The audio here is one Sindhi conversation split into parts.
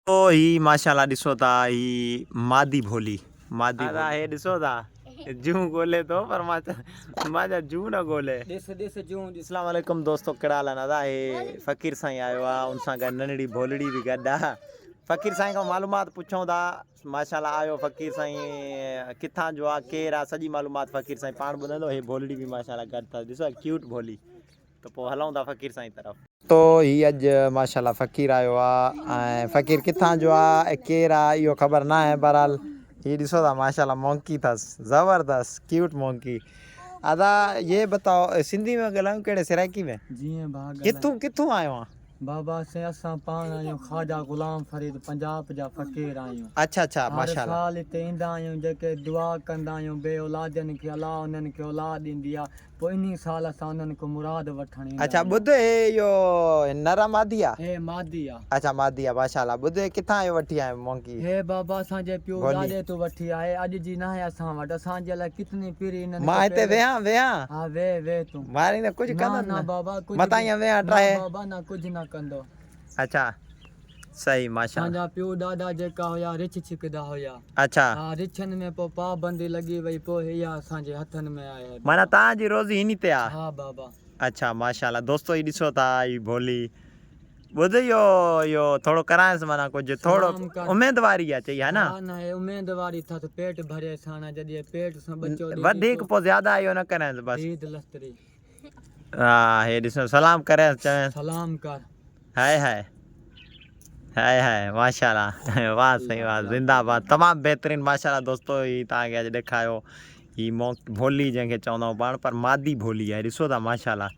هي ماشاءالله ڏسو ٿا هي مادي ڀولي مادي ادا هي ڏسو ٿا جون ڳولي ٿو پر مان مان جا جون نه ڳولي. ڏس ڏس جون ڏس. اسلام عليڪم دوستو ڪهڙا حال آهن ادا هي فقير سائين آيو آ ان سان گڏ ننڍڙي ڀولڙي به گڏ آ فقير سائين کان معلومات پڇون ٿا ماشاءالله آيو فقير سائين ڪٿان جو آ ڪير آ سڄي معلومات فقير سائين پاڻ ٻڌندو هي ڀولڙي به ماشاءالله گڏ اٿس ڏسو ڪيوٽ ڀولي ته پوء هلون ٿا فقير سائين طرف. تو هي اڄ ماشاءالله فقير آيو آ ۽ فقير ڪٿان جو آ ۽ ڪير آ اهو خبر نه آهي بهرحال هي ڏسو ٿا ماشاءالله مونڪي ٿس زبردست ڪيوٽ مونڪي ادا يي بتاؤ سنڌي ۾ ڳالهايون ڪهڙي سرائيڪي ۾ جيئن ڀاء ڳالهايو. ڪٿون ڪٿون آيو آ. بابا سائين اسان پاڻ آهيون خواجه غلام فريد پنجاب جا فقير آهيون. اڇا اڇا هر ماشاءالله. سال هتي ايندا آهيون جيڪي دعا ڪندا آهيون بي اولادين کي الله انهن کي اولاد ڏيندي آ پوء انهي سال اسان انهن کان مراد وٺڻ ايندا اڇا آهيون. ٻڌ هي اهو نر آ مادي آ؟ هي مادي آ. اڇا مادي آ ماشاءالله ٻڌ هي ڪٿان اهو وٺي آيو مونڪي هي بابا اسان جي پيو ڀولي. ڏاڏي تون وٺي آ هي اڄ جي ناهي اسان وٽ اسان جي الائي ڪتني پيري انهن مان کي هتي پهرين ويهان ويهان؟ ها ويهه ويهه تون. ماريندي ڪجهه نه ڪندس نه نه بابا ڪجهه متان به ائين ويهان نه ٽاهي. بابا نه ڪجهه نه ڪندو. اڇا صحيح ماشاءالله. اسان جا پيو ڏاڏا جيڪا هيا رڇ ڇڪدا هيا. اڇا. ها رڇن ۾ پوء پابندي لڳي وئي پوء اها اسان جي هٿن ۾ آئي آهي معنيٰ بابا. توهان جي روزي هني تي آ. ها بابا. اڇا ماشاءالله دوستو هي ڏسو ٿا هي ڀولي ٻڌ اهو اهو ٿورو ڪرائنس معنيٰ ڪجهه ٿورو سلام ڪر. اميد واري آ چئي ها نه. ها نه هي اميد واري ٿس پيٽ ڀري ساڻا جڏهن پيٽ سان ٻچو ڏيندي وڌيڪ پوء پوء زياده اهو نه ڪرائنس بس. عيد لستري. ها هي ڏسو سلام ڪرينس چوينس. سلام ڪر. هاء هاء هاء هاء ماشاءالله واه سائين واه زنده باد تمام بهترين ماشاءالله دوستو هي توهان کي اڄ ڏيکايو هي مونڪ ڀولي جنهن کي چوندا آهيون پاڻ پر مادي ڀولي آهي ڏسو ٿا ماشاءالله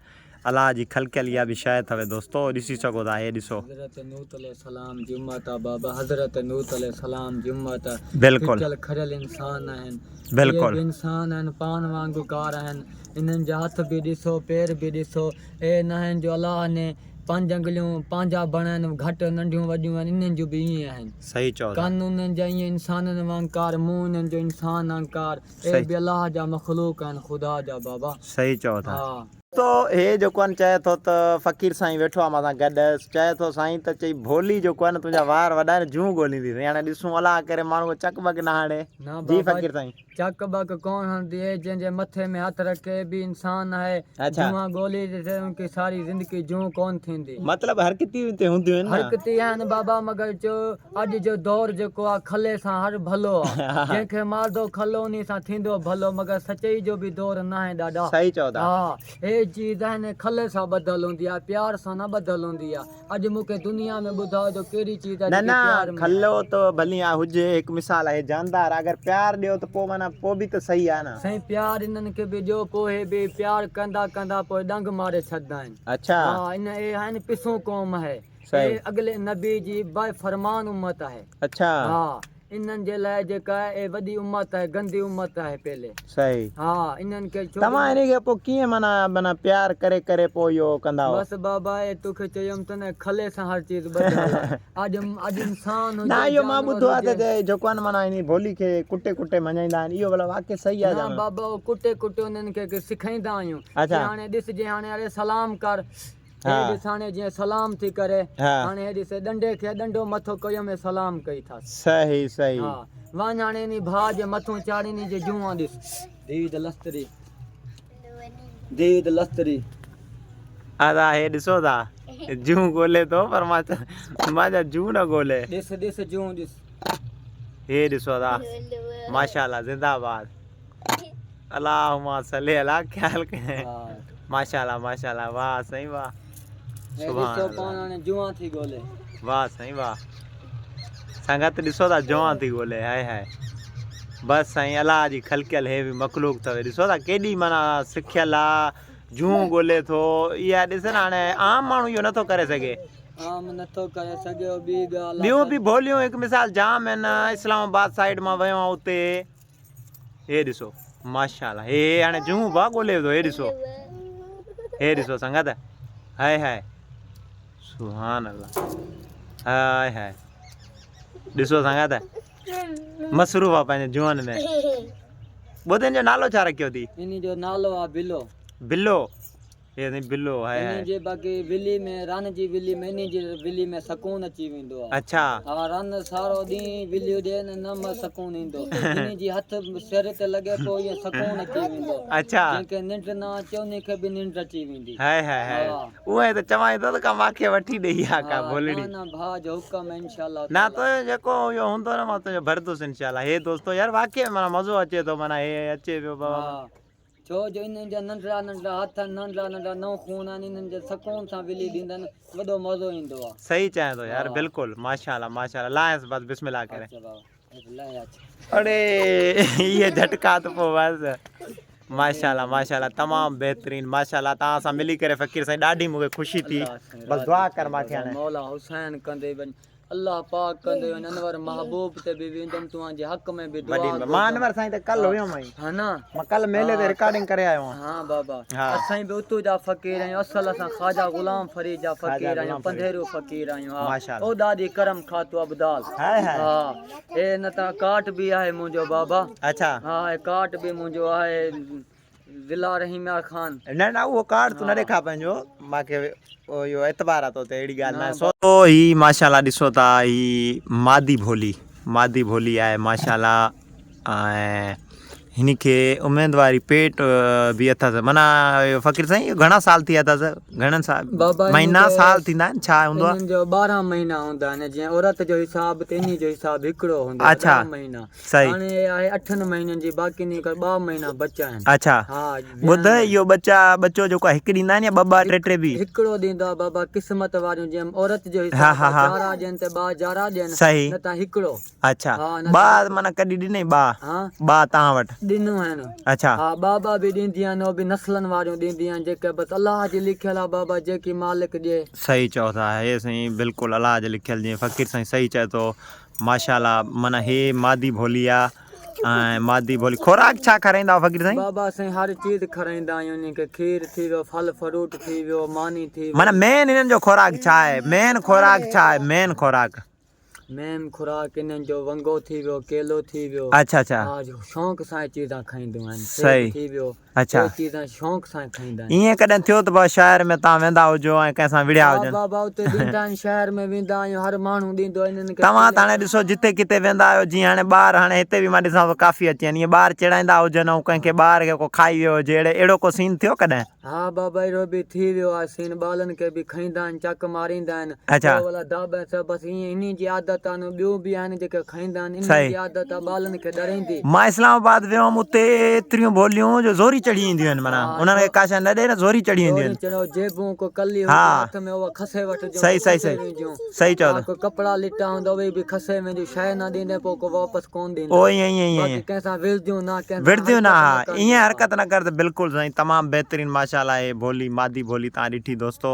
الله جي خلقيل اها به شيء اٿوي دوستو ڏسي سگهو ٿا هي ڏسو. حضرت نوح عليه السلام جي امت آ بابا حضرت نوح عليه السلام جي امت بلڪل ڦٽيل کريل انسان آهن اهي بلڪل به انسان آهن پاڻ وانگر ڪار آهن انهن جا هٿ به ڏسو پير به ڏسو اهي ناهن جو الله ني پنج انگليون پنهنجا بڻائن گهٽ ننڍيون وڏيون آهن انهن جون به ائين آهن صحيح چئو ٿا. ڪن انهن جا ائين انسانن وانگڪار منهن انهن جو انسان آنڪار اهي صحيح به الله جا مخلوق آهن خدا جا بابا صحيح چئو ٿا. ها. تو هي جيڪو آهن چئي ٿو ته فقير سائين ويٺو آهي مان سان گڏ چئي ٿو سائين ته چئي ڀولي جيڪو آهي نه تنهنجا وار وڏا آهن جون ڳولينديس هاڻي ڏسون الله ڪري ماڻهو کي چڪ ٻڪ نه هڻي نه جي بابا فقير سائين. چڪ ٻڪ ڪون هڻدي هي جنهن جي مٿي ۾ هٿ رکي به انسان آهي اڇا. جوئان ڳولي ڏسي ان کي ساري زندگي جون ڪون ٿيندي. مطلب حرڪتي اتي هونديون آهن نه. حرڪتي آهن بابا مگر چو اڄ جو دور جيڪو آ کلي سان هر ڀلو آ جنهن کي ماردو کلو انهي سان ٿيندو ڀلو مگر سچئي جو به دور ناهي ڏاڏا. صحيح چئو ٿا. ها هي چيز آهي نه کلي سان ٻڌل هوندي آ پيار سان نه ٻڌل هوندي آ. اڄ مون کي دنيا ۾ ٻڌاء جو ڪهڙي چيز آهي نه جيڪي نه پيار ۾ آهي. کلو ته ڀلي آ هجي هڪ مثال آهي جاندار آ اگر پيار ڏيو ته پو معنيٰ پو به ته صحيح آ نه. سائين پيار انهن کي به ڏيو پو هي به پيار ڪندا ڪندا پوء ڏنگ ماري ڇڏدا آهن. اڇا. ها ان اهي آهن پسون قوم آهي اهي صحيح. اڳلي نبي جي بي فرمان امت آهي. اڇا. ها انهن جي لاء جيڪا آهي اهي وڏي امت آهي گندي امت آهي پهلي. صحيح. ها انهن کي ڇو توهان انهي کي پوء ڪيئن معنيٰ معنيٰ پيار ڪري ڪري پوء اهو ڪندا هو. بس بابا اي توکي چيم ته نه کلي سان هر چيز ٻڌل آهي اڄ اڄ انسان نه هجي اهو مان جانور ٻڌو آهي ته هجي. جيڪو آهي نه معنيٰ انهي ڀولي کي ڪٽي ڪٽي مڃائيندا آهن اهو ڀلا واقعي صحيح آهي نه جا نه. بابا اهو ڪٽي ڪٽي انهن کي سکائيندا آهيون اڇا. جي هاڻي ڏس جي هاڻي اڙي سلام ڪر. هي ڏس هاڻي جيئن سلام ٿي ڪري. هاڻي هي ڏس ڏنڊي کي ڏنڊو مٿو ڪيم هي سلام ڪئي ٿس. صحيح صحيح. ها وڃ هاڻي انهي ڀاء جي مٿون چاڙهه انهي جي جونئان ڏس. ديد لستري ديد لستري. ادا هي ڏسو ٿا جون ڳولي ٿو پر مان مان جا جون نه ڳولي. ڏس ڏس جون ڏس. هي ڏسو ادا ماشاءالله زنده باد. اللهم صلي علی خيال ڪري ماشاءالله ماشاءالله واه سائين واه سبحان الله جوان ٿي ڳولي واه سائين واه سنگت ڏسو تا جوان ٿي ڳولي هاء هاء بس سائين الله جي خلقيل هي به مخلوق ٿو ڏسو تا ڪيڏي معنی سکيل آ جون ڳولي ٿو اها ڏس نه هاڻي عام ماڻهو اهو نٿو ڪري سگهي عام نٿو ڪري سگهيو ٻي ڳالهه ٻيون به ڀوليون هڪ مثال جام آهن اسلام آباد سائيڊ مان ويو آهيان اتي هي ڏسو ماشاءالله هي هاڻي جون با ڳولي ٿو هي ڏسو هي ڏسو سنگت هاء هاء سبحان الله هاء هاء ڏسو سنگت مصروف آ پنهنجي جوان ۾ ٻڌن جو نالو ڇا رکيو ٿي اني جو نالو آ بلو بلو. هي سائين بلو هاء انهي هاء. جي باقي ولي ۾ رن جي ولي ۾ انهي جي ولي ۾ سڪون اچي ويندو آ. اڇا. ها رن سارو ڏينهن وليون ڏي نه نه م سڪون ايندو. انهي جي هٿ سر تي لڳي پوء ائين سڪون اچي ويندو. اڇا. جنهن کي ننڊ نه اچي انهي کي به ننڊ اچي ويندي. هاء هاء هاء ها. اهو ئي ته چوان ٿو ته ڪا ماکي وٺي ڏئي ها ڪا ها ڀولڙي. نه نه ڀاء جو حڪم انشاء الله نه تعالي. تنهنجو جيڪو اهو هوندو نه مان تنهنجو ڀرندس انشاء الله. هي دوستو يار واقعي ۾ معنيٰ مزو اچي ٿو معنيٰ هي اچي پيو بابا. ها. ڇو جو انهن جا ننڍڙا ننڍڙا هٿ آهن، ننڍڙا ننڍڙا نو خون آهن، انهن جي سڪون سان ولي ڏيندا آهن، وڏو مزو ايندو آهي. صحيح چئين ٿو يار ها. بلڪل ماشاءالله ماشاءالله لاهيس بس بسم الله ڪري. اچ بابا هيٺ لهي اچ. اڙي اهي جهٽڪا ته پوء بس ماشاءالله ماشاءالله تمام بهترين ماشاءالله توهان سان ملي ڪري فقير سائين ڏاڍي مون کي خوشي ٿي الله سائين بس راضي دعا ڪر ٿي مان کي بابا هاڻي. مولا حسين ڪندي وڃ. الله پاڪ ڪندي وڃ انور محبوب تي به ويندم توهان جي حق ۾ به دعا وڏي مان انور سائين ته ڪل هيم ئي ها نه مان ڪل ميلي تي رڪارڊنگ ڪري آيو آهيان ها بابا ها اسان به اتو جا فقير آهيون اصل اسان خواجه غلام فريد جا فقير آهيون پنڌيرو فقير آهيون ها او ڏاڏي ڪرم کاتو ابدال ها ها اي نه ته ڪاٽ به آهي منهنجو بابا اڇا ها اي ڪاٽ به منهنجو آهي ضلع رحيم يار خان. نه نه اهو ڪارڊ تون نه ڏيکار پنهنجو مانکي اهو اعتبار آ تو تي اهڙي ڳالهه ناهي سو هي ماشاءالله ڏسو ٿا هي مادي ڀولي مادي ڀولي آهي ماشاءالله ۽ هن کي اميدواري پيٽ به اٿس معنيٰ فقير سائين گهڻا سال ٿي ويا اٿس گهڻن سال بابا انهي مهينا کي سال ٿيندا آهن ڇا هوندو آهي انهن جو 12 مهينا هوندا آهن جيئن عورت جو حساب ته انهي جو حساب هڪڙو هوندو آهي اڇا 10 مهينا صحيح. هاڻي اهي آهي اٺن مهينن جي باقي انهي کان ٻه مهينا بچا آهن. اڇا ها ٻڌ ويهن ۾. اهو ٻچا ٻچو جيڪو آهي هڪ ڏيندا آهن يا ٻه ٻه ٽي ٽي به؟ هڪڙو ڏيندو آهي بابا قسمت واريون جيئن عورت جو ها حساب ها آهي ها جارا ڏين ته ٻه جارا ڏين صحيح نه ته هڪڙو. اڇا ها نه ته ٻه هڪڙو. معنيٰ ڪڏهن ڏنئي ٻه ها ٻه توهان وٽ؟ ڏنو آهن. اڇا. ها ٻه ٻه به ڏيندي آهن اهو به نسلن واريون ڏيندي آهن جيڪي بس الله جي لکيل آهي بابا جيڪي مالڪ ڏي. صحيح چئو ٿا هي سائين بلڪل الله جي لکيل جيئن فقير سائين صحيح چئي ٿو. ماشاءالله معنيٰ هي مادي ڀولي آ ۽ مادي ڀولي خوراڪ ڇا کارائيندا آهيو فقير سائين؟ بابا سائين هر چيز کارائيندا آهيون انهن کي کير ٿي ويو ڦل فروٽ ٿي ويو ماني ٿي وئي. معنيٰ مين انهن جو خوراڪ ڇا آهي مين خوراڪ ڇا آهي مين خوراڪ. مين خوراڪ انهن جو ونگو ٿي ويو ڪيلو ٿي ويو اڇا اڇا ها شونق سان هي چيزان کائينديون آهن سيب صحيح ٿي ويو اڇا اهي چيزان شونق سان کائيندا آهن. ائين ڪڏهن ٿيو ته بابا شهر ۾ توهان ويندا هجو ۽ ڪنهن سان وڙهيا ها هجن. بابا اتي ڏيندا آهن شهر ۾ ويندا آهيون هر ماڻهو ڏيندو آهي انهن کي توهان ته ڇلي هاڻي ڏسو جتي ڪٿي ويندا آهيو جيئن هاڻي ٻار هاڻي هتي به مان ڏسان ٿو ڪافي اچي ويا آهن ائين ٻار چيڙائيندا هجن ۽ ڪنهن کي ٻار کي ڪو کائي ويو هجي اهڙي اهڙو ڪو سين ٿيو ڪڏهن. ها بابا اهڙو به ٿي ويو آهي سين ٻالن کي به کائيندا آهن چڪ ماريندا آهن اڇا. پوء ڀلا داٻ سڀ بس ائين انهي جي عادت آهن ٻيون به آهن جيڪي کائيندا آهن انهن صحيح. جي عادت آهي ٻالن کي ڏريندي. مان اسلام آباد ويو هئم اتي ايتريون ڀوليون جو زوري چڙهي اينديون آهن معنيٰ ها انهن کي ڪا شيء نه ڏي نه زوري چڙهي اينديون زوري آهن. چڙهو جيبون ڪو ڪلي ها هجي هٿ ۾ اها کسي وٺجون صحيح پوء صحيح کسي صحيح وينديون صحيح چئو ها ٿا. ڪو ڪپڙا لٽا هوندا اهي به کسي وينديون شيء نه ڏيندين پوء ڪو واپس ڪونه ڏيندا او ائين ائين ائين باقي ائين ڪنهن سان وڙهنديون نه ڪنهن سان وڙهنديون نه حرڪت ها نه ائين ڪنديون ها. حرڪت نه ڪر ته بلڪل سائين تمام بهترين ماشاءالله هي ڀولي مادي ڀولي تان ڏٺي دوستو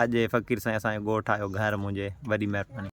اڄ فقير سائين اسان جو ڳوٺ آيو گهر منهنجي وڏي مهرباني.